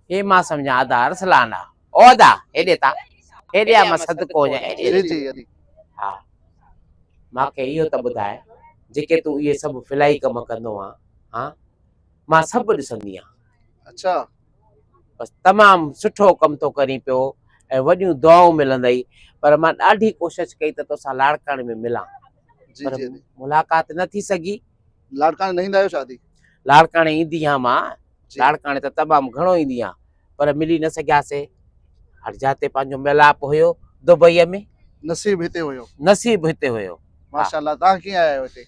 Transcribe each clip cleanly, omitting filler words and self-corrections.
هي مان سمجهان ادا ارسلان آ. او ادا هيڏي تا هيڏي آ مان صدقو هجان هيڏي جي جي ادي. ها مان کي اهو ته ٻڌاء جيڪي تون اهي سڀ فلائي ڪم ڪندو آن ها مان سڀ ڏسندي آن. اڇا. بس تمام سٺو ڪم ٿو ڪرين پيو ۽ وڏيون دعائون ملندئي پر مان ڏاڍي ڪوشش ڪئي ته توسان لاڙڪاڻي ۾ ملان جي پر جي ادي. ملاقات نه ٿي سگهي. لاڙڪاڻي نه ايندا آهيو ڇا ادي؟ لاڙڪاڻي ايندي هان مان لاڙڪاڻي ته تمام گهڻو ايندي هان پر ملي نه سگهياسي. هر جاتي پنهنجو ميلاپ هيو دبئيء ۾. نصيب هتي هيو. نصيب هتي هيو. ماشاءالله توهان ڪيئن آيا آهيو هتي؟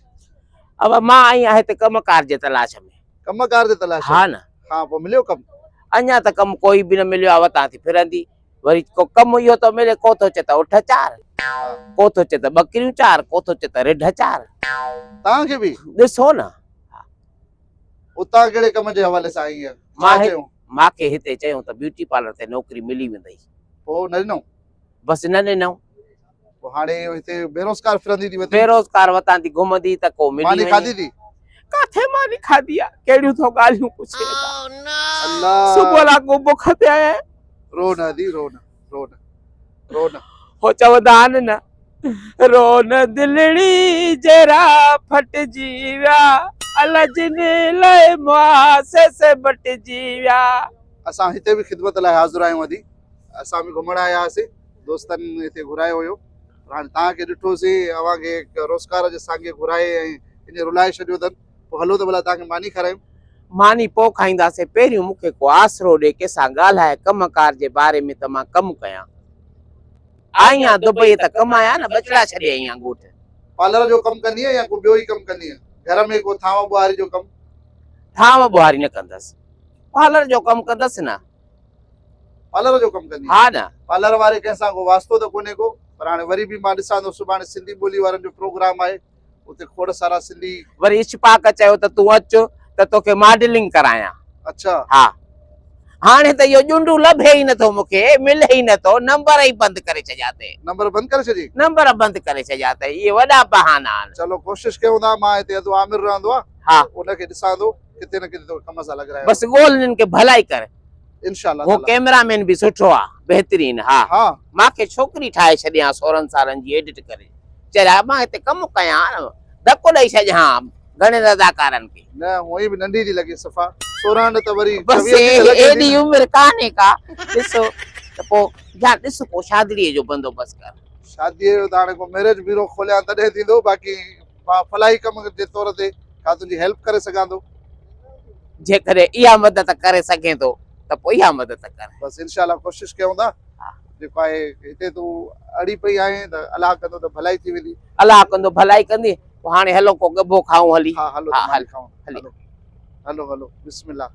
ابا مان آئي آهيان هتي ڪم ڪار جي تلاش ۾. ڪم ڪار جي تلاش ۾؟ ها نه. ها پوء مليو ڪم؟ اڃا ته ڪم ڪوئي به نه مليو آهي وتان ٿي ڦرندي. وري ڪو ڪم اهو ٿو ملي ڪو ٿو چئي ته اٺ چار، ڪو ٿو چئي ته ٻڪريون چار، ڪو ٿو چئي ته رڍ چار. توهان کي به؟ ڏسو نه. اتان ڪهڙي ڪم جي حوالي سان آئي آهين؟ ڇا چيائون؟ مان کي هتي چيائون ته بيوٽي پارلر تي نوڪري ملي ويندئي. پوء نه ڏنائون؟ بس نه ڏنائون. پوء هاڻي هتي بيروزگار ڦرندي ٿي وتين؟ بيروزگار وتان ٿي گهمندي ته ڪو ملي وڃي. ماني کاڌي ٿي؟ ڪاٿي ماني کاڌي آ؟ ڪهڙيون ٿو ڳالهيون پڇين ادا. الله. صبح لاڳو بک تي آيا آهيان. رو نه ادي رو نه رو نه رو نه. هو چوندا آهن نه رو نه دلڙي جهڙا ڦٽجي ويا الا جن لئه مئا سي سي بٽجي ويا. اسان هتي به خدمت لاء حاضر آهيون ادي اسان به گهمڻ آيا هئاسين دوستن هتي گهرايو هيو پر هاڻي توهان کي ڏٺوسين اوهان کي هڪ روزگار جي سانگي گهرائي ۽ ائين رلائي ڇڏيو اٿن پوء هلو ته ڀلا توهان کي ماني کارايون. ماني پوء کائينداسين پهريون مون کي ڪو آسرو ڏي ڪنهن سان ڳالهائي ڪم ڪار جي باري ۾ ته مان ڪم ڪيان. آئي آهيان دبئيء ته ڪمايان نه ٻچڙا ڇڏي آئي آهيان ڳوٺ. پارلر جو ڪم ڪندينء يا ڪو ٻيو ئي ڪم ڪندينء؟ گهر ۾ ڪو ٿانو ٻهاري جو ڪم؟ ٿانو ٻهاري نه ڪندس. پارلر جو ڪم ڪندس نه. پارلر جو ڪم ڪندينء؟ ها نه. پارلر واري ڪنهن سان ڪو واسطو ته ڪونهي ڪو پر هاڻي وري به مان ڏسان ٿو سڀاڻي سنڌي ٻولي وارن جو پروگرام آهي اتي کوڙ سارا سنڌي. وري اشفاق چيو ته تون اچ ته توکي ماڊلنگ ڪرايان. اڇا. ها. هاڻي ته اهو ڄنڊو لڀي ئي نٿو مون کي، ملي ئي نٿو، نمبر ئي بند ڪري ڇڏيا اٿئي. نمبر بند ڪري ڇڏيئي؟ نمبر بند ڪري ڇڏيا اٿئي، اهي وڏا بهانا آهن. چلو ڪوشش ڪيون ٿا، مان هتي ادو عامر رهندو آهي، ها. ان کي ڏسان ٿو، ڪٿي نه ڪٿي توکي ڪم سان لڳرايان. بس ڳولهه انهن کي ڀلائي ڪر. انشاء الله هو تعاليٰ. ڪئميرا مين به سٺو آ بهترين ها ها. مان کي ڇوڪري ٺاهي ڇڏي ها سورهن سالن جي ايڊٽ ڪري چريا مان هتي ڪم ڪيان ها نه ڌڪ ڏئي ڇڏيان ها گهڻين اداڪارن کي. نه هونئن به ننڍي ٿي لڳي صفا 16 نه ته وري بس 24 جي ته لڳي ٿي ايڏي نه. عمر ڪانهي ڪا ڏسو ته پو يار ڏس ڪو شادڙي جو بندوبست ڪر. شاديء جو ته هاڻي ڪو ميريج بيورو کوليان تڏهن ٿيندو باقي مان فلاحي ڪم جي طور تي ڪا تنهنجي هيلپ ڪري سگهان ٿو. جيڪڏهن اها مدد ڪري سگهين ٿو ته پوء اها مدد ڪر. بس انشاء الله ڪوشش ڪيون ٿا. جيڪو آهي هتي تون اڙي پئي آهين ته الله ڪندو ته ڀلائي ٿي ويندي. الله ڪندو ڀلائي ڪندي. پوء هاڻي هلو ڪو ڳڀو کائون هلي. ها هلو ته ماني کائون. هلو هلو هلو بسم الله.